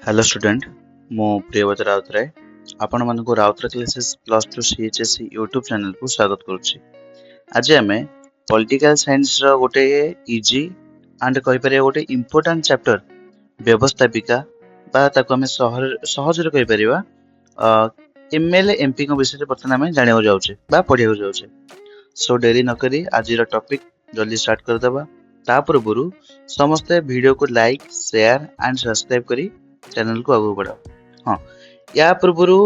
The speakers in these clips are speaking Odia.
ହ୍ୟାଲୋ ଷ୍ଟୁଡେଣ୍ଟ, ମୁଁ ପ୍ରିୟବ୍ରତ ରାଉତରାୟ ଆପଣମାନଙ୍କୁ Routray classes plus two CHSE YouTube ଚ୍ୟାନେଲକୁ ସ୍ୱାଗତ କରୁଛି। ଆଜି ଆମେ ପଲିଟିକାଲ ସାଇନ୍ସର ଗୋଟେ ଇଜି ଆଣ୍ଡ କହିପାରିବା ଗୋଟେ ଇମ୍ପୋର୍ଟାଣ୍ଟ ଚାପ୍ଟର ବ୍ୟବସ୍ଥାପିକା ବା ତାକୁ ଆମେ ସହଜରେ କହିପାରିବା ଏମଏଲଏ, ଏମପିଙ୍କ ବିଷୟରେ ବର୍ତ୍ତମାନ ଆମେ ଜାଣିବାକୁ ଯାଉଛେ ବା ପଢିବାକୁ ଯାଉଛେ। ସୋ ଡେରି ନକରି ଆଜିର ଟପିକ ଜଲ୍ଦି ଷ୍ଟାର୍ଟ କରିଦେବା। ତା ପୂର୍ବରୁ ସମସ୍ତେ ଭିଡ଼ିଓକୁ ଲାଇକ୍, ସେୟାର ଆଣ୍ଡ ସବସ୍କ୍ରାଇବ କରି ଚ୍ୟାନେଲକୁ ଆଗକୁ ବଢ଼ାଅ। ହଁ, ୟା ପୂର୍ବରୁ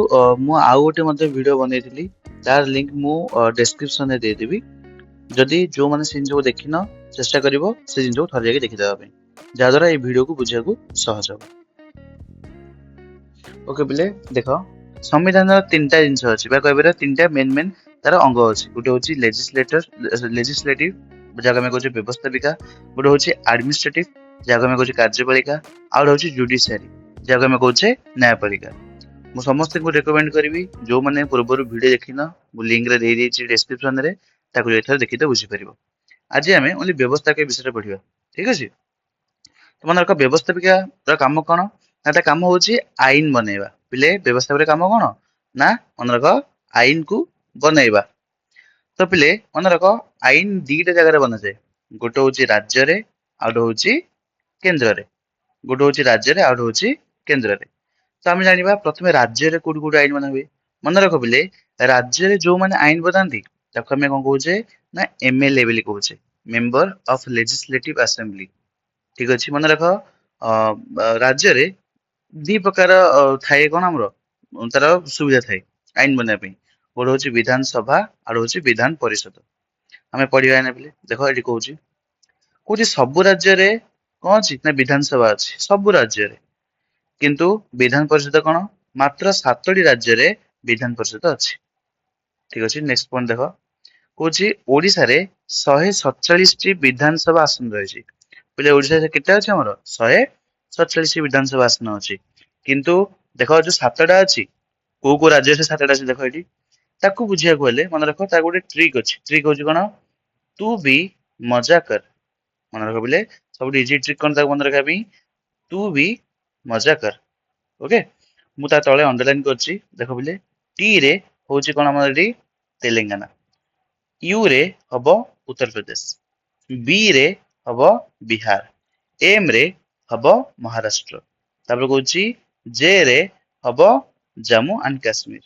ମୁଁ ଆଉ ଗୋଟେ ମଧ୍ୟ ଭିଡ଼ିଓ ବନେଇଥିଲି, ତାର ଲିଙ୍କ ମୁଁ ଡେସ୍କ୍ରିପସନରେ ଦେଇଦେବି। ଯଦି ଯେଉଁମାନେ ସେ ଜିନିଷକୁ ଦେଖିନ, ଚେଷ୍ଟା କରିବ ସେ ଜିନିଷକୁ ଥରେ ଯାଇକି ଦେଖିଦେବା ପାଇଁ, ଯାହାଦ୍ୱାରା ଏଇ ଭିଡ଼ିଓକୁ ବୁଝିବାକୁ ସହଜ ହେବ। ଓକେ ପିଲେ, ଦେଖ, ସମ୍ବିଧାନର ତିନିଟା ଜିନିଷ ଅଛି ବା କହିପାରିବା ତିନିଟା ମେନ୍ ମେନ୍ ତାର ଅଙ୍ଗ ଅଛି। ଗୋଟେ ହଉଛି ଲେଜିସ୍ଲେଟିଭ, ଯାହାକୁ ଆମେ କହୁଛେ ବ୍ୟବସ୍ଥାପିକା। ଗୋଟେ ହଉଛି ଆଡମିନିଷ୍ଟ୍ରେଟିଭ, ଯାହାକୁ ଆମେ କହୁଛେ କାର୍ଯ୍ୟପାଳିକା। ଆଉ ଗୋଟେ ହଉଛି ଜୁଡିସିଆରୀ, ଯାହାକୁ ଆମେ କହୁଛେ ନ୍ୟାୟପାଳିକା। ମୁଁ ସମସ୍ତଙ୍କୁ ରେକମେଣ୍ଡ କରିବି, ଯୋଉମାନେ ପୂର୍ବରୁ ଭିଡ଼ିଓ ଦେଖିନ, ମୁଁ ଲିଙ୍କରେ ଦେଇଦେଇଛି ଡେସ୍କ୍ରିପସନରେ, ତାକୁ ଏଥର ଦେଖିତେ ବୁଝିପାରିବ। ଆଜି ଆମେ ଓନ୍ଲି ବ୍ୟବସ୍ଥାପିକା ବିଷୟରେ ପଢିବା, ଠିକ ଅଛି? ତ ମନେ ରଖ, ବ୍ୟବସ୍ଥାପିକାର କାମ କଣ ନା ତା କାମ ହଉଛି ଆଇନ ବନେଇବା। ପିଲେ, ବ୍ୟବସ୍ଥାପିକାର କାମ କଣ ନା ମନେ ରଖ, ଆଇନକୁ ବନେଇବା। ତ ପିଲେ, ମନେ ରଖ, ଆଇନ ଦିଟା ଜାଗାରେ ବନାଯାଏ। ଗୋଟେ ହଉଛି ରାଜ୍ୟରେ, ଆଉ ଗୋଟେ ହଉଛି କେନ୍ଦ୍ରରେ। ଗୋଟେ ହଉଛି ରାଜ୍ୟରେ, ଆଉ ଗୋଟେ ହଉଛି କେନ୍ଦ୍ରରେ। ତ ଆମେ ଜାଣିବା ପ୍ରଥମେ ରାଜ୍ୟରେ କୋଉଠି କୋଉଠି ଆଇନ ବନା ହୁଏ। ମନେ ରଖ ପିଲେ, ରାଜ୍ୟରେ ଯୋଉମାନେ ଆଇନ ବନାନ୍ତି, ତାକୁ ଆମେ କଣ କହୁଛେ ନା ଏମଏଲଏ ବୋଲି କହୁଛେ, ମେମ୍ବର ଅଫ ଲେଜିସ୍ଲେଟିଭ ଆସେମ୍ବଲି। ଠିକ ଅଛି? ମନେ ରଖ, ରାଜ୍ୟରେ ଦି ପ୍ରକାର ଥାଏ। କଣ ଆମର ତାର ସୁବିଧା ଥାଏ ଆଇନ ବନେଇବା ପାଇଁ? ଗୋଟେ ହଉଛି ବିଧାନସଭା, ଆଉ ଗୋଟେ ହଉଛି ବିଧାନ ପରିଷଦ। ଆମେ ପଢିବା ଏଇନା। ପିଲେ, ଦେଖ, ଏଠି କହୁଛି ସବୁ ରାଜ୍ୟରେ କଣ ଅଛି ନା ବିଧାନସଭା ଅଛି ସବୁ ରାଜ୍ୟରେ। କିନ୍ତୁ ବିଧାନ ପରିଷଦ କଣ? ମାତ୍ର ସାତଟି ରାଜ୍ୟରେ ବିଧାନ ପରିଷଦ ଅଛି। ଠିକ ଅଛି? ନେକ୍ସଟ ପଏଣ୍ଟ ଦେଖ, କହୁଛି ଓଡିଶାରେ 147ଟି ବିଧାନସଭା ଆସନ ରହିଛି। ପିଲେ, ଓଡିଶାରେ କେତେ ଅଛି ଆମର? 147 ବିଧାନସଭା ଆସନ ଅଛି। କିନ୍ତୁ ଦେଖ, ଯୋଉ ସାତଟା ଅଛି, କୋଉ କୋଉ ରାଜ୍ୟରେ ସେ ସାତଟା ଅଛି, ଦେଖ ଏଠି। ତାକୁ ବୁଝିବାକୁ ହେଲେ ମନେ ରଖ, ତାର ଗୋଟେ ଟ୍ରିକ୍ ଅଛି। ଟ୍ରିକ୍ ହଉଛି କଣ? ତୁ ବି ମଜା କର। ମନେ ରଖ ପିଲେ, ସବୁଠୁ ଇଜି ଟ୍ରିକ୍ କଣ ତାକୁ ମନେ ରଖିବା ପାଇଁ? ତୁ ବି ମଜା କର। ଓକେ, ମୁଁ ତା ତଳେ ଅଣ୍ଡରଲାଇନ କରିଛି। ଦେଖ ପିଲେ, ଟି ରେ ହଉଛି କଣ ଆମର ଏଠି? ତେଲେଙ୍ଗାନା। You ରେ ହବ ଉତ୍ତରପ୍ରଦେଶ, ବି ରେ ହବ ବିହାର, ଏମ ରେ ହବ ମହାରାଷ୍ଟ୍ର, ତାପରେ କହୁଛି ଜେ ରେ ହବ ଜାମ୍ମୁ ଆଣ୍ଡ କାଶ୍ମୀର,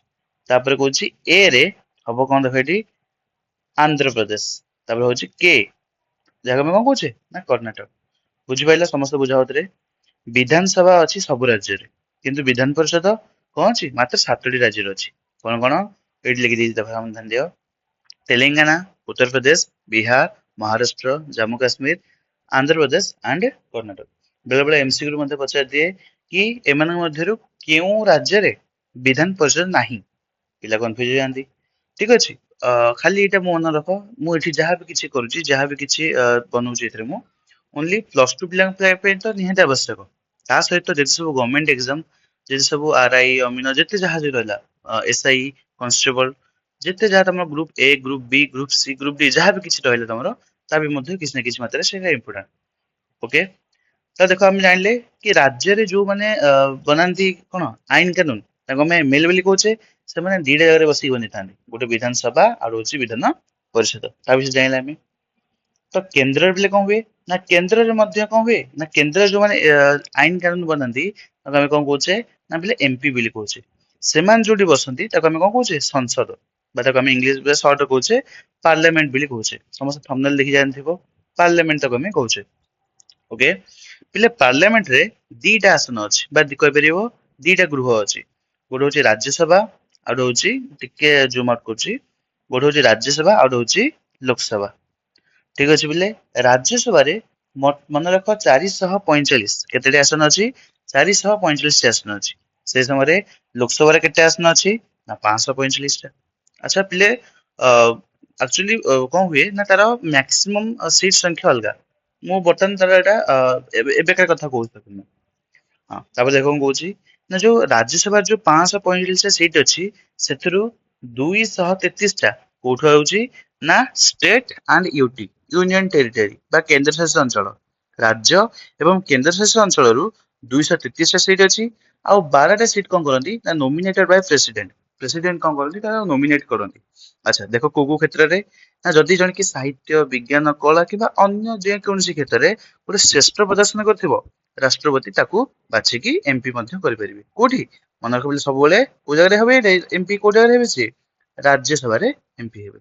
ତାପରେ କହୁଛି ଏ ରେ ହବ କଣ? ଦେଖ ଏଠି, ଆନ୍ଧ୍ରପ୍ରଦେଶ। ତାପରେ ହଉଛି କେ, ଯାହାକୁ ଆମେ କଣ କହୁଛେ ନା କର୍ଣ୍ଣାଟକ। ବୁଝିପାରିଲ ସମସ୍ତେ? ବୁଝା ହଉଥିରେ। ବିଧାନସଭା ଅଛି ସବୁ ରାଜ୍ୟରେ, କିନ୍ତୁ ବିଧାନ ପରିଷଦ କଣ ଅଛି? ମାତ୍ର ସାତଟି ରାଜ୍ୟରେ ଅଛି। କଣ କଣ ଏଇଠି ଲେଖି ଦେଇଛି ଦେଖ, ଧ୍ୟାନ ଦିଅ: ତେଲେଙ୍ଗାନା, ଉତ୍ତରପ୍ରଦେଶ, ବିହାର, ମହାରାଷ୍ଟ୍ର, ଜାମ୍ମୁ କାଶ୍ମୀର, ଆନ୍ଧ୍ରପ୍ରଦେଶ ଆଣ୍ଡ କର୍ଣ୍ଣାଟକ। ବେଳେ ବେଳେ ଏମସିକ୍ୟୁ ମଧ୍ୟ ପଚାରି ଦିଏ କି ଏମାନଙ୍କ ମଧ୍ୟରୁ କେଉଁ ରାଜ୍ୟରେ ବିଧାନ ପରିଷଦ ନାହିଁ। ପିଲା କନଫ୍ୟୁଜ ହେଇଯାନ୍ତି। ଠିକ ଅଛି? ଖାଲି ଏଇଟା ମନେ ରଖ, ମୁଁ ଏଠି ଯାହା ବି କିଛି କରୁଛି, ଯାହା ବି କିଛି ବନଉଛି, ଏଥିରେ ମୁଁ ଓନ୍ଲି ପ୍ଲସ ଟୁ ପିଲାଙ୍କ ପାଇଁ ତ ନିହାତି ଆବଶ୍ୟକ। ତା ସହିତ ଯେତେ ସବୁ ଗଭର୍ଣ୍ଣମେଣ୍ଟ ଏକ୍ସାମ, ଯେତେ ସବୁ ଆରଆଇ, ଅମିନ, ଯେତେ ଯାହା ବି ରହିଲା, ଏସଆଇ, କନଷ୍ଟେବଳ, ଯେତେ ଯାହା ତମର group A, group B, group C, group D, ଯାହା ବି କିଛି ରହିଲା ତମର, ତା ବି ମଧ୍ୟ କିଛି ନା କିଛି ମାତ୍ରାରେ ସେଇଟା ଇମ୍ପୋର୍ଟାଣ୍ଟ। ଓକେ, ତ ଦେଖ, ଆମେ ଜାଣିଲେ କି ରାଜ୍ୟରେ ଯୋଉମାନେ ବନାନ୍ତି କଣ ଆଇନ କାନୁନ, ତାଙ୍କୁ ଆମେ ଏମଏଲଏ ବୋଲି କହୁଛେ। ସେମାନେ ଦିଟା ଜାଗାରେ ବସିକି ବନେଇଥାନ୍ତି, ଗୋଟେ ବିଧାନସଭା ଆଉ ଗୋଟେ ହଉଛି ବିଧାନ ପରିଷଦ। ତା ବିଷୟରେ ଜାଣିଲେ ଆମେ। ତ କେନ୍ଦ୍ରରେ ପିଲେ କଣ ହୁଏ ନା କେନ୍ଦ୍ରରେ ମଧ୍ୟ କଣ ହୁଏ ନା କେନ୍ଦ୍ରରେ ଯୋଉମାନେ ଆଇନ କାନୁନ ବନାନ୍ତି, ତାକୁ ଆମେ କଣ କହୁଛେ ନା ପିଲେ, ଏମପି ବୋଲି କହୁଛେ। ସେମାନେ ଯୋଉଠି ବସନ୍ତି, ତାକୁ ଆମେ କଣ କହୁଛେ? ସଂସଦ ବା ତାକୁ ଆମେ ଇଂଲିଶ ସର୍ଟ କହୁଛେ, ପାର୍ଲାମେଣ୍ଟ ବୋଲି କହୁଛେ। ସମସ୍ତେ ଥମ୍ବନେଲ ଦେଖି ଜାଣିଥିବ, ପାର୍ଲାମେଣ୍ଟ ତାକୁ ଆମେ କହୁଛେ। ଓକେ ପିଲେ, ପାର୍ଲାମେଣ୍ଟରେ ଦିଟା ଆସନ ଅଛି ବା କହିପାରିବ ଦିଟା ଗୃହ ଅଛି। ଗୋଟେ ହଉଛି ରାଜ୍ୟସଭା, ଆଉ ଗୋଟେ ହଉଛି, ଟିକେ ଜୁମ୍ ଆଉଟ୍ କରୁଛି, ଗୋଟେ ହଉଛି ରାଜ୍ୟସଭା, ଆଉ ଗୋଟେ ହଉଛି ଲୋକସଭା। ଠିକ ଅଛି ପିଲେ? ରାଜ୍ୟସଭାରେ ମନେ ରଖ, 445 କେତେଟି ଆସନ ଅଛି? 445ଟି ଆସନ ଅଛି। ସେଇ ସମୟରେ ଲୋକସଭାରେ କେତେ ଆସନ ଅଛି ନା 545ଟା। ଆଚ୍ଛା ପିଲେ, ଆକ୍ଚୁଆଲି କଣ ହୁଏ ନା ତାର ମ୍ୟାକ୍ସିମମ୍ ସିଟ୍ ସଂଖ୍ୟା ଅଲଗା। ମୁଁ ବର୍ତ୍ତମାନ ତାର ଏଇଟା ଏବେକାର କଥା କହୁଛି ତାକୁ ମୁଁ। ହଁ, ତାପରେ ଦେଖ, କଣ କହୁଛି ନା ଯୋଉ ରାଜ୍ୟସଭାର ଯୋଉ 545ଟା ସିଟ୍ ଅଛି, ସେଥିରୁ 233ଟା କୋଉଠୁ ଆଉଛି ନା state and UT, union territory ବା କେନ୍ଦ୍ରଶାସିତ ଅଞ୍ଚଳ। ରାଜ୍ୟ ଏବଂ କେନ୍ଦ୍ରଶାସିତ ଅଞ୍ଚଳରୁ 233ଟା ସିଟ୍ ଅଛି। ଆଉ 12ଟା ସିଟ୍ କଣ କରନ୍ତି ନା ନୋମିନେଟେଡ୍ ବାଇ ପ୍ରେସିଡେଣ୍ଟ। ପ୍ରେସିଡେଣ୍ଟ କଣ କରନ୍ତି? ତାର ନୋମିନେଟ କରନ୍ତି। ଆଚ୍ଛା, ଦେଖ, କୋଉ କୋଉ କ୍ଷେତ୍ରରେ ନା ଯଦି ଜଣେ କି ସାହିତ୍ୟ, ବିଜ୍ଞାନ, କଳା କିମ୍ବା ଅନ୍ୟ ଯେକୌଣସି କ୍ଷେତ୍ରରେ ଗୋଟେ ଶ୍ରେଷ୍ଠ ପ୍ରଦର୍ଶନ କରିଥିବ, ରାଷ୍ଟ୍ରପତି ତାକୁ ବାଛିକି ଏମପି ମଧ୍ୟ କରିପାରିବେ। କୋଉଠି ମନେ ରଖିବ, ସବୁବେଳେ କୋଉ ଜାଗାରେ ହେବେ ଏମପି? କୋଉ ଜାଗାରେ ହେବେ ସିଏ? ରାଜ୍ୟସଭାରେ ଏମପି ହେବେ।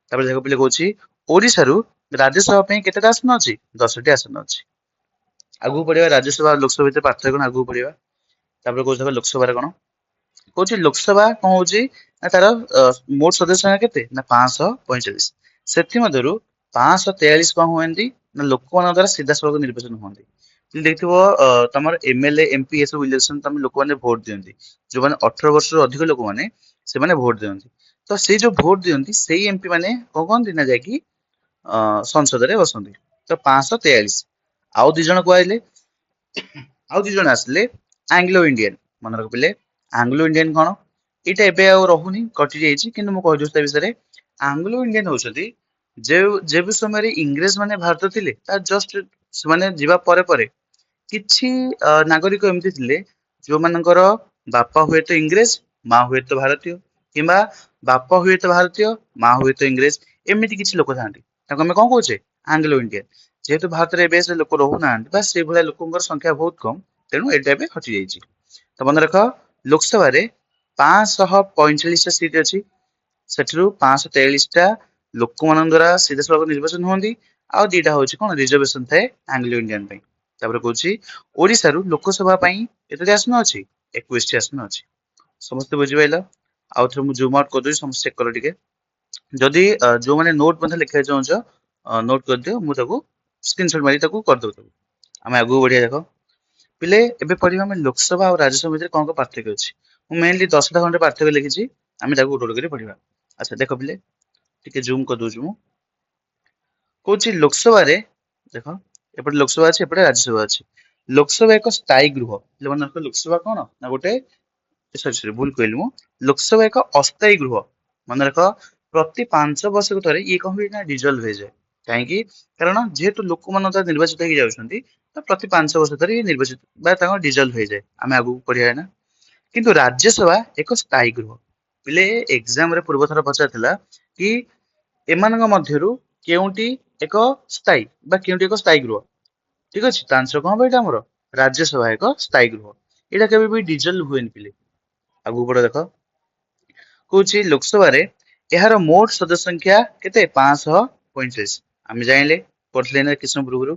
ତାପରେ ଦେଖ ପିଲେ, କହୁଛି ଓଡିଶାରୁ ରାଜ୍ୟସଭା ପାଇଁ କେତେଟା ଆସନ ଅଛି? 10ଟି ଆସନ ଅଛି। ଆଗକୁ ପଢିବା, ରାଜ୍ୟସଭା ଲୋକସଭା ଭିତରେ ପାର୍ଥକ୍ୟ କଣ ଆଗକୁ ପଢିବା। ତାପରେ କହୁଛି ଦେଖ, ଲୋକସଭାରେ କଣ କହୁଛି? ଲୋକସଭା କଣ ହଉଛି ନା ତାର ମୋଟ ସଦସ୍ୟ ସଂଖ୍ୟା କେତେ ନା 545। ସେଥିମଧ୍ୟରୁ 543 କଣ ହୁଅନ୍ତି ନା ଲୋକମାନଙ୍କ ଦ୍ୱାରା ସିଧାସଳଖ ନିର୍ବାଚନ ହୁଅନ୍ତି। তুমি ଦେଖିଥିବ, ତମର ଏମଏଲଏ, ଏମପି ଏସବୁ ଇଲେକ୍ସନ ତମେ ଲୋକମାନେ ଭୋଟ ଦିଅନ୍ତି। ଯୋଉମାନେ 18 ବର୍ଷରୁ ଅଧିକ ଲୋକମାନେ, ସେମାନେ ଭୋଟ ଦିଅନ୍ତି। ତ ସେଇ ଯୋଉ ଭୋଟ ଦିଅନ୍ତି, ସେଇ ଏମପି ମାନେ କଣ କହନ୍ତି ନା ଯାଇକି ସଂସଦରେ ବସନ୍ତି। ତ 543, ଆଉ ଦି ଜଣ କୁହାଇଲେ, ଆଉ ଦି ଜଣ ଆସିଲେ ଆଙ୍ଗ୍ଲୋ ଇଣ୍ଡିଆନ। ମନେ ରଖିଲେ, ଆଙ୍ଗ୍ଲୋ ଇଣ୍ଡିଆନ କଣ? ଏଇଟା ଏବେ ଆଉ ରହୁନି, କଟି ଯାଇଛି, କିନ୍ତୁ ମୁଁ କହିଦଉଛି ତା ବିଷୟରେ। ଆଙ୍ଗ୍ଲୋ ଇଣ୍ଡିଆନ ହଉଛନ୍ତି ଯେଉଁ ଯେଉଁ ସମୟରେ ଇଂରେଜ ମାନେ ଭାରତ ଥିଲେ, ତା ଜଷ୍ଟ ସେମାନେ ଯିବା ପରେ ପରେ କିଛି ନାଗରିକ ଏମିତି ଥିଲେ ଯୋଉମାନଙ୍କର ବାପା ହୁଏତ ଇଂରେଜ, ମା ହୁଏତ ଭାରତୀୟ, କିମ୍ବା ବାପା ହୁଏତ ଭାରତୀୟ, ମା ହୁଏତ ଇଂରେଜ, ଏମିତି କିଛି ଲୋକ ଥାନ୍ତି। ତାଙ୍କୁ ଆମେ କଣ କହୁଛେ? Anglo Indian. ଯେହେତୁ ଭାରତରେ ଏବେ ସେ ଲୋକ ରହୁନାହାନ୍ତି ବା ସେଇଭଳିଆ ଲୋକଙ୍କର ସଂଖ୍ୟା ବହୁତ କମ, ତେଣୁ ଏଇଟା ଏବେ ହଟି ଯାଇଛି। ତ ମନେ ରଖ, ଲୋକସଭାରେ 545ଟା ସିଟ୍ ଅଛି। ସେଥିରୁ 543ଟା ଲୋକମାନଙ୍କ ଦ୍ୱାରା ସିଧାସଳଖ ନିର୍ବାଚନ ହୁଅନ୍ତି, ଆଉ ଦିଟା ହଉଛି କଣ ରିଜର୍ଭେସନ ଥାଏ ଆଙ୍ଗ୍ଲୋ ଇଣ୍ଡିଆନ ପାଇଁ। ତାପରେ କହୁଛି ଓଡିଶାରୁ ଲୋକସଭା ପାଇଁ କେତୋଟି ଆସନ ଅଛି? 21ଟି ଆସନ ଅଛି। ସମସ୍ତେ ବୁଝିପାରିଲ? ଆଉ ଥରେ ମୁଁ ଜୁମ୍ ଆଉଟ୍ କରିଦଉଛି, ସମସ୍ତେ ଚେକ୍ କର ଟିକେ। ଯଦି ଯୋଉମାନେ ନୋଟ୍ ମଧ୍ୟ ଲେଖିବାକୁ ଚାହୁଁଛ, ନୋଟ୍ କରିଦିଅ, ମୁଁ ତାକୁ ସ୍କ୍ରିନସଟ୍ ମାରି ତାକୁ କରିଦେବୁ ତାକୁ। ଆମେ ଆଗକୁ ବଢିଆ। ଦେଖ ପିଲେ, ଏବେ ପଢିବା ଆମେ ଲୋକସଭା ଆଉ ରାଜ୍ୟସଭା ଭିତରେ କଣ କଣ ପାର୍ଥକ୍ୟ ଅଛି। ମୁଁ ମେନଲି 10ଟା ଖଣ୍ଡେ ପାର୍ଥକ୍ୟ ଲେଖିଛି, ଆମେ ତାକୁ ଗୋଟେ ଗୋଟେ କରି ପଢିବା। ଆଚ୍ଛା, ଦେଖ ପିଲେ, ଟିକେ ଜୁମ୍ କରିଦଉଛି ମୁଁ। କହୁଛି ଲୋକସଭାରେ, ଦେଖ, ଏପଟେ ଲୋକସଭା ଅଛି, ଏପଟେ ରାଜ୍ୟସଭା ଅଛି। ଲୋକସଭା ଏକ ସ୍ଥାୟୀ ଗୃହ। ପିଲାମାନେ, ଲୋକସଭା କଣ ନା ଗୋଟେ, ସରି ସରି, ଭୁଲ କହିଲି ମୁଁ, ଲୋକସଭା ଏକ ଅସ୍ଥାୟୀ ଗୃହ। ମନେ ରଖ, ପ୍ରତି 5 ବର୍ଷକୁ ଥରେ ଇଏ କଣ ହୁଏ ନା ଡିଜଲ୍ଭ ହେଇଯାଏ। କାହିଁକି? କାରଣ ଯେହେତୁ ଲୋକମାନଙ୍କ ଦ୍ୱାରା ନିର୍ବାଚିତ ହେଇକି ଯାଉଛନ୍ତି, ତ ପ୍ରତି 5 ବର୍ଷ ଥରେ ଇଏ ନିର୍ବାଚିତ ବା ତାଙ୍କ ଡିଜଲ୍ଭ ହେଇଯାଏ। ଆମେ ଆଗକୁ ପଢିବା ନା। କିନ୍ତୁ ରାଜ୍ୟସଭା ଏକ ସ୍ଥାୟୀ ଗୃହ। ପିଲେ, ଏକ୍ସାମ ରେ ପୂର୍ବ ଥର ପଚାରିଥିଲା କି ଏମାନଙ୍କ ମଧ୍ୟରୁ କେଉଁଟି ଏକ ସ୍ଥାୟୀ ବା କେଉଁଟି ଏକ ସ୍ଥାୟୀ ଗୃହ? ଠିକ ଅଛି, ତା ଆନ୍ସର କଣ ହବ? ଏଇଟା ଆମର ରାଜ୍ୟସଭା ଏକ ସ୍ଥାୟୀ ଗୃହ। ଏଇଟା କେବେ ବି ଡିଜଲ୍ଭ ହୁଏନି। ପିଲେ, ଆଗକୁ ପଢ। ଦେଖ, କହୁଛି ଲୋକସଭାରେ ଏହାର ମୋଟ ସଦସ୍ୟ ସଂଖ୍ୟା କେତେ? 545, ଆମେ ଜାଣିଲେ, ପଢିଥିଲେ ନା କିଛି ସମୟ ପୂର୍ବରୁ।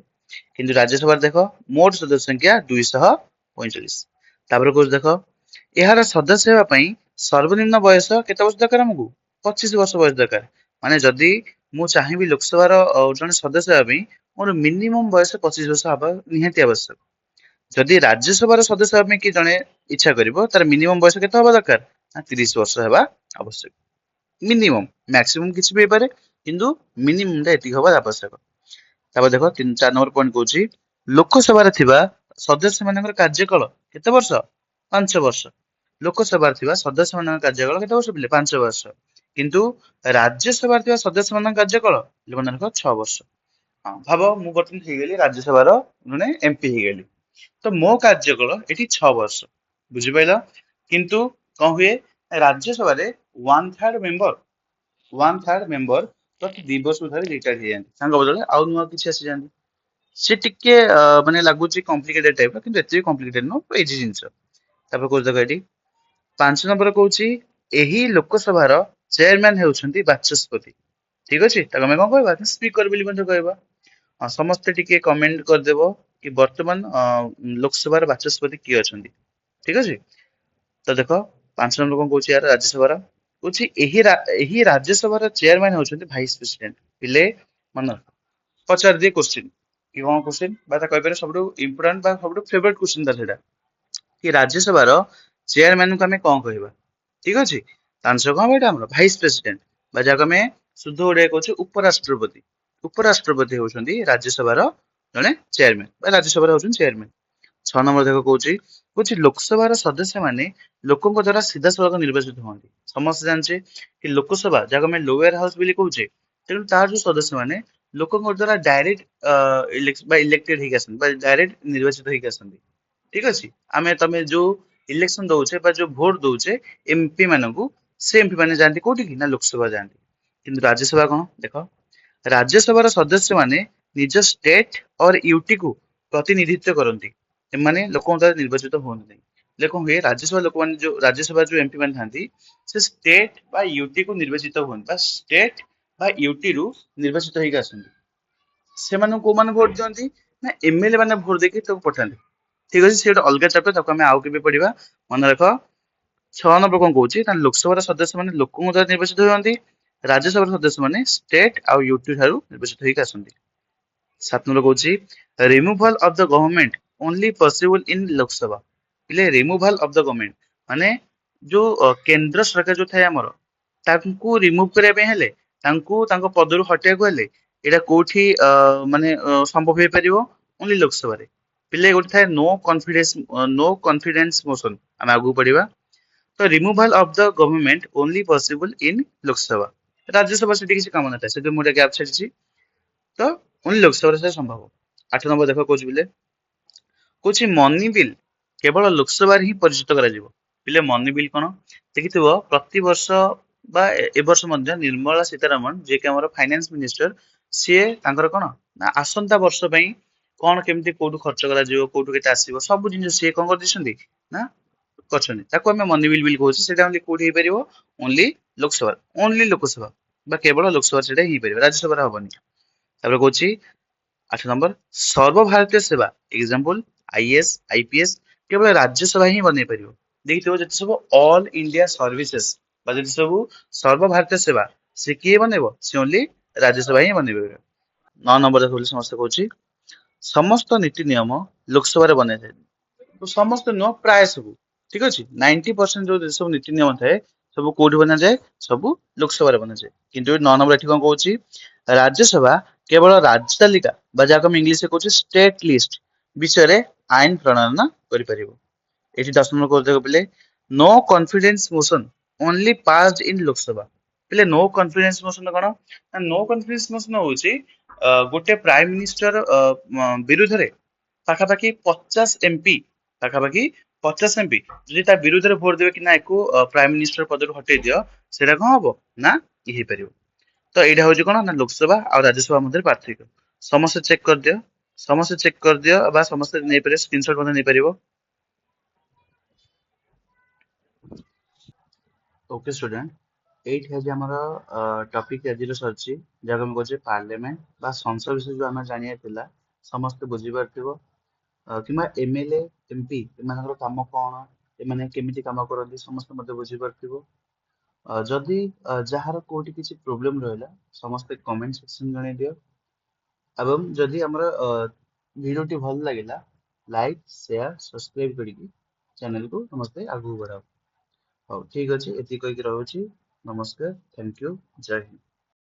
କିନ୍ତୁ ରାଜ୍ୟସଭାରେ ଦେଖ, ମୋଟ ସଦସ୍ୟ ସଂଖ୍ୟା 245। ତାପରେ କହୁଛି ଦେଖ, ଏହାର ସଦସ୍ୟ ହେବା ପାଇଁ ସର୍ବନିମ୍ନ ବୟସ କେତେ ବର୍ଷ ଦରକାର ଆମକୁ? 25 ବର୍ଷ ବୟସ ଦରକାର। ମାନେ ଯଦି ମୁଁ ଚାହିଁବି ଲୋକସଭାର ଜଣେ ସଦସ୍ୟ ହେବା ପାଇଁ, ମୋର ମିନିମମ୍ ବୟସ 25 ବର୍ଷ ହେବା ନିହାତି ଆବଶ୍ୟକ। ଯଦି ରାଜ୍ୟସଭାର ସଦସ୍ୟ ହେବା ପାଇଁ କି ଜଣେ ଇଚ୍ଛା କରିବ, ତାର ମିନିମମ୍ ବୟସ କେତେ ହବା ଦରକାର ନା 30 ବର୍ଷ ହେବା ଆବଶ୍ୟକ ମିନିମମ୍। ମ୍ୟାକ୍ସିମମ୍ କିଛି ବି ହେଇପାରେ, କିନ୍ତୁ ମିନିମମ୍ ଟା ଏତିକି ହବା ଆବଶ୍ୟକ। ତାପରେ ଦେଖ, 3 4 ନମ୍ବର ପଏଣ୍ଟ କହୁଛି, ଲୋକସଭାରେ ଥିବା ସଦସ୍ୟ ମାନଙ୍କର କାର୍ଯ୍ୟକାଳ କେତେ ବର୍ଷ? 5 ବର୍ଷ। ଲୋକସଭାରେ ଥିବା ସଦସ୍ୟ ମାନଙ୍କ କାର୍ଯ୍ୟକାଳ କେତେ ବର୍ଷ ପିଲେ? 5 ବର୍ଷ। କିନ୍ତୁ ରାଜ୍ୟସଭାରେ ଥିବା ସଦସ୍ୟ ମାନଙ୍କ କାର୍ଯ୍ୟକାଳ ପିଲାମାନଙ୍କ 6 ବର୍ଷ। ହଁ, ଭାବ ମୁଁ ବର୍ତ୍ତମାନ ହେଇଗଲି ରାଜ୍ୟସଭାର ଜଣେ ଏମପି ହେଇଗଲି, ତ ମୋ କାର୍ଯ୍ୟକାଳ ଏଠି 6 ବର୍ଷ। ବୁଝିପାରିଲ? କିନ୍ତୁ କଣ ହୁଏ, ରାଜ୍ୟସଭାରେ 1/3 ମେମ୍ବର ପ୍ରତି 2 ବର୍ଷକୁ ଥରେ ରିଟାୟାର୍ଡ ହେଇଯାନ୍ତି, ତାଙ୍କ ବଦଳରେ ଆଉ ନୂଆ କିଛି ଆସିଯାନ୍ତି। ସେ ଟିକେ ମାନେ ଲାଗୁଛି କମ୍ପ୍ଲିକେଟେଡ ଟାଇପ ର, କିନ୍ତୁ ଏତେ ବି କମ୍ପ୍ଲିକେଟେଡ ନୁହଁ, ଇଜି ଜିନିଷ। ତାପରେ କହୁଛି ଦେଖ, ଏଠି 5 ନମ୍ବର କହୁଛି, ଏହି ଲୋକସଭାର ଚେୟାରମ୍ୟାନ ହେଉଛନ୍ତି ବାଚସ୍ପତି। ଠିକ ଅଛି, ତାକୁ ଆମେ କଣ କହିବା? ସ୍ପିକର ବୋଲି ମଧ୍ୟ କହିବା। ହଁ, ସମସ୍ତେ ଟିକେ କମେଣ୍ଟ କରିଦେବ କି ବର୍ତ୍ତମାନ ଲୋକସଭାର ବାଚସ୍ପତି କିଏ ଅଛନ୍ତି। ଠିକ ଅଛି, ତ ଦେଖ, 5 ନମ୍ବର କଣ କହୁଛି? ୟାର ରାଜ୍ୟସଭାର କହୁଛି, ଏହି ରାଜ୍ୟସଭାର ଚେୟାରମ୍ୟାନ ହେଉଛନ୍ତି ଭାଇସ ପ୍ରେସିଡେଣ୍ଟ। ପିଲେ, ମନେ ରଖ, ପଚାରି ଦିଏ କୋଶ୍ଚିନ୍ କି କଣ କୋଶ୍ଚିନ୍ ବା ତା କହିପାରିବେ ସବୁଠୁ ଇମ୍ପୋର୍ଟାଣ୍ଟ ବା ସବୁଠୁ ଫେଭରେଟ କୋଶ୍ଚିନ୍ ତାର ସେଇଟା କି ରାଜ୍ୟସଭାର ଚେୟାରମ୍ୟାନକୁ ଆମେ କଣ କହିବା? ଠିକ ଅଛି, ତା ଆନ୍ସର କଣ ହବ? ଏଇଟା ଆମର ଭାଇସ ପ୍ରେସିଡେଣ୍ଟ ବା ଯାହାକୁ ଆମେ ଶୁଦ୍ଧ ଓଡିଆ କହୁଛେ ଉପରାଷ୍ଟ୍ରପତି। ଉପରାଷ୍ଟ୍ରପତି ହେଉଛନ୍ତି ରାଜ୍ୟସଭାର ଜଣେ ଚେୟାରମ୍ୟାନ ବା ରାଜ୍ୟସଭାର ହେଉଛନ୍ତି ଚେୟାରମ୍ୟାନ। 6 ନମ୍ବର ଦେଖ, କହୁଛି ଲୋକସଭାର ସଦସ୍ୟ ମାନେ ଲୋକଙ୍କ ଦ୍ୱାରା ସିଧାସଳଖ ନିର୍ବାଚିତ ହୁଅନ୍ତି। ସମସ୍ତେ ଜାଣିଛେ କି ଲୋକସଭା, ଯାହାକୁ ଆମେ ଲୋୟର ହାଉସ ବୋଲି କହୁଛେ, ତେଣୁ ତାର ଯୋଉ ସଦସ୍ୟ ମାନେ ଲୋକଙ୍କ ଦ୍ୱାରା ଡାଇରେକ୍ଟ ବା ଇଲେକ୍ଟେଡ ହେଇକି ଆସନ୍ତି ବା ଡାଇରେକ୍ଟ ନିର୍ବାଚିତ ହେଇକି ଆସନ୍ତି। ଠିକ ଅଛି, ଆମେ ତମେ ଯୋଉ ଇଲେକ୍ସନ ଦଉଛେ ବା ଯୋଉ ଭୋଟ ଦଉଛେ ଏମପି ମାନଙ୍କୁ, ସେ ଏମପି ମାନେ ଯାଆନ୍ତି କୋଉଠିକି ନା ଲୋକସଭା ଯାଆନ୍ତି। କିନ୍ତୁ ରାଜ୍ୟସଭା କଣ ଦେଖ, ରାଜ୍ୟସଭାର ସଦସ୍ୟ ମାନେ ନିଜ ଷ୍ଟେଟ ଅର ୟୁଟି କୁ ପ୍ରତିନିଧିତ୍ୱ କରନ୍ତି। ଏମାନେ ଲୋକଙ୍କ ଦ୍ୱାରା ନିର୍ବାଚିତ ହୁଅନ୍ତି ନାହିଁ। ହେଲେ କଣ ହୁଏ, ରାଜ୍ୟସଭା ଲୋକମାନେ ଯୋଉ ରାଜ୍ୟସଭା ଯୋଉ ଏମପି ମାନେ ଥାନ୍ତି ସେ ଷ୍ଟେଟ ବା ୟୁଟି କୁ ନିର୍ବାଚିତ ହୁଅନ୍ତି ବା ଷ୍ଟେଟ ବା ୟୁଟି ରୁ ନିର୍ବାଚିତ ହେଇକି ଆସନ୍ତି। ସେମାନଙ୍କୁ କୋଉମାନେ ଭୋଟ ଦିଅନ୍ତି ନା ଏମଏଲଏ ମାନେ ଭୋଟ ଦେଇକି ତାକୁ ପଠାନ୍ତି। ଠିକ ଅଛି, ସେ ଗୋଟେ ଅଲଗା ଚାପ୍ଟର, ତାକୁ ଆମେ ଆଉ କେବେ ପଢିବା। ମନେ ରଖ 6 ନମ୍ବର କଣ କହୁଛି ନା ଲୋକସଭାର ସଦସ୍ୟ ମାନେ ଲୋକଙ୍କ ଦ୍ୱାରା ନିର୍ବାଚିତ ହୁଅନ୍ତି, ରାଜ୍ୟସଭାର ସଦସ୍ୟ ମାନେ ଷ୍ଟେଟ ଆଉ ୟୁଟି ଠାରୁ ନିର୍ବାଚିତ ହେଇକି ଆସନ୍ତି। 7 ନମ୍ବର କହୁଛି removal of the government only possible in Lok Sabha. ପିଲେ ରିମୁଭାଲ ଅଫ the government ମାନେ ଯୋଉ କେନ୍ଦ୍ର ସରକାର ଯୋଉ ଥାଏ ଆମର, ତାଙ୍କୁ ରିମୁଭ କରିବା ପାଇଁ ହେଲେ, ତାଙ୍କୁ ତାଙ୍କ ପଦରୁ ହଟେଇବାକୁ ହେଲେ ଏଇଟା କୋଉଠି ମାନେ ସମ୍ଭବ ହେଇପାରିବ? ଓନ୍ଲି ଲୋକସଭାରେ। ପିଲେ ଗୋଟେ ଥାଏ ନୋ କନଫିଡେନ୍ସ ମୋସନ, ଆମେ ଆଗକୁ ପଢିବା। ତ removal of the government only possible in Lok Sabha. Rajya Sabha ସେଠି କିଛି କାମ ନଥାଏ, ସେଥିପାଇଁ ମୁଁ ଗୋଟେ ଗ୍ୟାପ୍ ଛାଡିଛି। ତ ଓନ୍ଲି ଲୋକସଭାରେ ସେଟା ସମ୍ଭବ। 8 ନମ୍ବର ଦେଖ କହୁଛି ପିଲେ, କହୁଛି ମନି ବିଲ୍ କେବଳ ଲୋକସଭାରେ ହିଁ ପରିଚିତ କରାଯିବ। ପିଲେ ମନି ବିଲ୍ କଣ ଦେଖିଥିବ, ପ୍ରତିବର୍ଷ ବା ଏ ବର୍ଷ ମଧ୍ୟ ନିର୍ମଳା ସୀତାରମଣ ଯିଏକି ଆମର ଫାଇନାନ୍ସ ମିନିଷ୍ଟର, ସିଏ ତାଙ୍କର କଣ ନା ଆସନ୍ତା ବର୍ଷ ପାଇଁ କଣ କେମିତି କୋଉଠୁ ଖର୍ଚ୍ଚ କରାଯିବ, କୋଉଠୁ କେତେ ଆସିବ, ସବୁ ଜିନିଷ ସିଏ କଣ କରିଦେଇଛନ୍ତି ନା କରିଛନ୍ତି। ତାକୁ ଆମେ ମନି ବିଲ୍ ବିଲ୍ କହୁଛେ। ସେଇଟା ଓନ୍ଲି କୋଉଠି ହେଇପାରିବ? ଓନ୍ଲି ଲୋକସଭା, ଓନ୍ଲି ଲୋକସଭା ବା କେବଳ ଲୋକସଭା ସେଇଟା ହେଇପାରିବ, ରାଜ୍ୟସଭାରେ ହବନି। ତାପରେ କହୁଛି 8 ନମ୍ବର, ସର୍ବଭାରତୀୟ ସେବା ଏକ୍ସାମ୍ପଲ ଆଇଏଏସ୍ ଆଇପିଏସ୍ କେବଳ ରାଜ୍ୟସଭା ହିଁ ବନେଇ ପାରିବ। ଦେଖିଥିବ ଯେତେ ସବୁ ଅଲ୍ ଇଣ୍ଡିଆ ସର୍ଭିସେସ୍ ବା ଯେତେ ସବୁ ସର୍ବଭାରତୀୟ ସେବା, ସେ କିଏ ବନେଇବ? ସେ ଓନ୍ଲି ରାଜ୍ୟସଭା ହିଁ ବନେଇ ପାରିବ। 9 ନମ୍ବର ଦେଖ ବୋଲି ସମସ୍ତେ କହୁଛି ସମସ୍ତ ନୀତି ନିୟମ ଲୋକସଭାରେ ବନାଯାଏ। ସମସ୍ତ ନୁହଁ, ପ୍ରାୟ ସବୁ। ଠିକ ଅଛି, 90% ଯୋଉ ସବୁ ନୀତି ନିୟମ ଥାଏ ସବୁ କୋଉଠି ବନାଯାଏ? ସବୁ ଲୋକସଭାରେ ବନାଯାଏ। କିନ୍ତୁ 9 ନମ୍ବର ଏଠି କଣ କହୁଛି, ରାଜ୍ୟସଭା କେବଳ ରାଜ୍ୟ ତାଲିକା ବା ଯାହାକୁ ଆମେ ଇଂଲିଶରେ କହୁଛେ ଷ୍ଟେଟ ଲିଷ୍ଟ ବିଷୟରେ ଆଇନ ପ୍ରଣୟନ କରିପାରିବ। ଏଠି 10 ନମ୍ବର କହୁଛି ପିଲେ, no confidence motion only passed in Lok Sabha. ପିଲେ ନୋ କନଫିଡେନ୍ସ ମୋସନ କଣ ନା ନୋ କନଫିଡେନ୍ସ ମୋସନ ହଉଛି ଗୋଟେ ପ୍ରାଇମ ମିନିଷ୍ଟର ବିରୁଦ୍ଧରେ ପାଖାପାଖି 50 ଏମପି, ପାଖାପାଖି 50 ଏମପି ଯଦି ତା ବିରୁଦ୍ଧରେ ଭୋଟ ଦେବେ କି ନା ୟାକୁ ପ୍ରାଇମ ମିନିଷ୍ଟର ପଦରୁ ହଟେଇ ଦିଅ, ସେଇଟା କଣ ହବ ନା ଇଏ ହେଇପାରିବ। ତ ଏଇଟା ହଉଛି କଣ ନା ଲୋକସଭା ଆଉ ରାଜ୍ୟସଭା ମଧ୍ୟରେ ପାର୍ଥକ୍ୟ। ସମସ୍ତେ ଚେକ୍ କରିଦିଅ, ସମସ୍ତେ ଚେକ୍ କରିଦିଅ ବା ସମସ୍ତେ ନେଇପାରିବ, ସ୍କ୍ରିନଶଟ ମଧ୍ୟ ନେଇପାରିବ। ଓକେ ଷ୍ଟୁଡେଣ୍ଟ, ଏଇଠି ଆଜି ଆମର ଟପିକ ଆଜିର ସରିଛି, ଯାହାକୁ ଆମେ କହୁଛେ ପାର୍ଲାମେଣ୍ଟ ବା ସଂସଦ ବିଷୟରେ ଯୋଉ ଆମେ ଜାଣିବାର ଥିଲା ସମସ୍ତେ ବୁଝିପାରୁଥିବ, କିମ୍ବା ଏମଏଲଏ ଏମପି ଏମାନଙ୍କର କାମ କଣ, ଏମାନେ କେମିତି କାମ କରନ୍ତି ସମସ୍ତେ ମଧ୍ୟ ବୁଝିପାରୁଥିବ। ଯଦି ଯାହାର କୋଉଠି କିଛି ପ୍ରୋବ୍ଲେମ ରହିଲା ସମସ୍ତେ କମେଣ୍ଟ ସେକ୍ସନ ଜଣେଇ ଦିଅ, ଏବଂ ଯଦି ଆମର ଭିଡ଼ିଓଟି ଭଲ ଲାଗିଲା ଲାଇକ୍ ସେୟାର ସବସ୍କ୍ରାଇବ କରିକି ଚ୍ୟାନେଲକୁ ସମସ୍ତେ ଆଗକୁ ବଢ଼ାଅ। ହଉ ଠିକ ଅଛି, ଏତିକି କହିକି ରହୁଛି। ନମସ୍କାର, thank you, Jay Hind.